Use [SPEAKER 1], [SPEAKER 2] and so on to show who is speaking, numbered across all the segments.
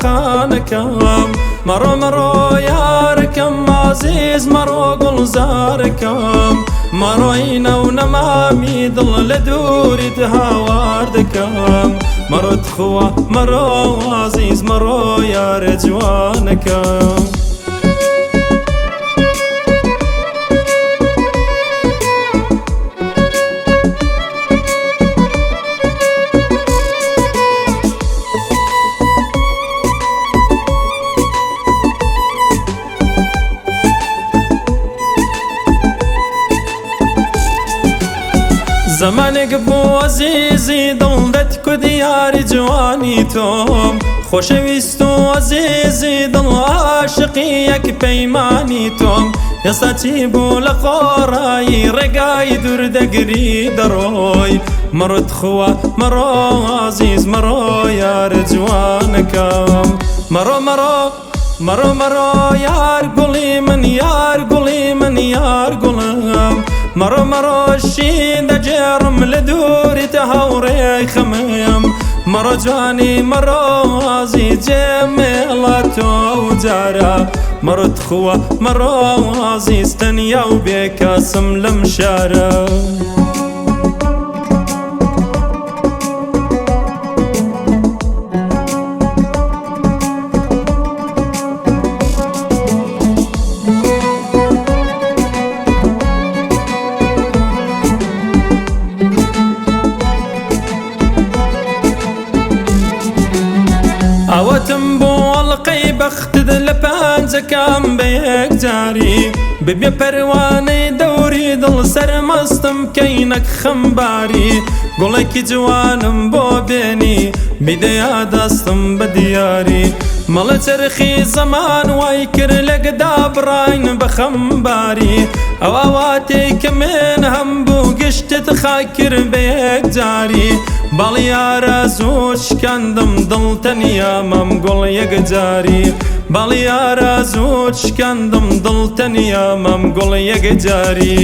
[SPEAKER 1] تاقانەکەم. مەڕۆ مەڕۆ یارەکەم ئازیز، مەڕۆ گوڵزارەکەم، مەڕۆینە و نەمامی دڵ لە دووریت هاوار دەکەم. مەڕۆ تخوا مەڕۆ ئازیز، مەڕۆ یارە جوانەکەم. زەمانێک بوو ئەزیزی دڵ دەتکوت یاری جوانی تۆم، خۆشەویست و ئەزیزی دڵ عاشقی یەک پەیمانی تۆم. ئێستا چی بوو لە خۆڕایی ڕێگای دوور دەگری دەڕۆی؟ مەڕۆ تخوا مەڕۆ ئازیز، مەڕۆ یارە جوانەکەم. مەڕۆ مەڕۆ مەڕۆ مەڕۆ یار گوڵی من، یار گوڵی من، یار گوڵم. مەڕۆ مەڕۆ شین دەگێڕم لە دووریت هاوڕێی خەمم. مەڕۆ جوانی مەڕۆ ئازیز، جێمێڵە تۆ جارە. مەڕۆ تخوا مەڕۆ ئازیز، تەنیا و بێکەسم لەم شارە. ئەوەتم بۆ ئەڵلقەی بەختت لە پەنجەکەم بە یەکجاری، ببێ پەروانەی دەوری دڵ سەرمەستم کەینەک خەمباری. گوڵێکی جوانم بۆ بێنی بیدەیا دەستم بە دیاری. مەڵێ چەرخی زەمان وای کرد لەگەدا بڕاین بە خەمباری. ئەو ئاواتەی کە من هەم بوو گشتت خاکرد بە یەکجاری. باڵیارە زوو شکاندم دڵ تەنیا مەم گوڵ یەکجاری. باڵیارە زوو شکاندم دڵ تەنیا مەم گوڵ یەکجاری.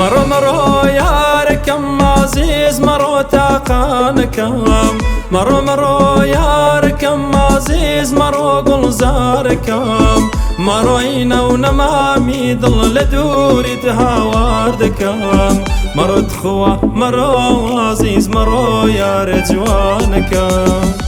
[SPEAKER 1] مەڕۆ مەڕۆ یارەکەم ئازیز، مەڕۆ تاقانەکەم. مەڕۆ مەڕۆ یارەکەم ئازیز، مەڕۆ گوڵزارەکەم. مەڕۆینە و نەمامی دڵ لە دووریت هاوار دەکەم. مەڕۆ تخوا مەڕۆ ئازیز، مەڕۆ یارە جوانەکەم.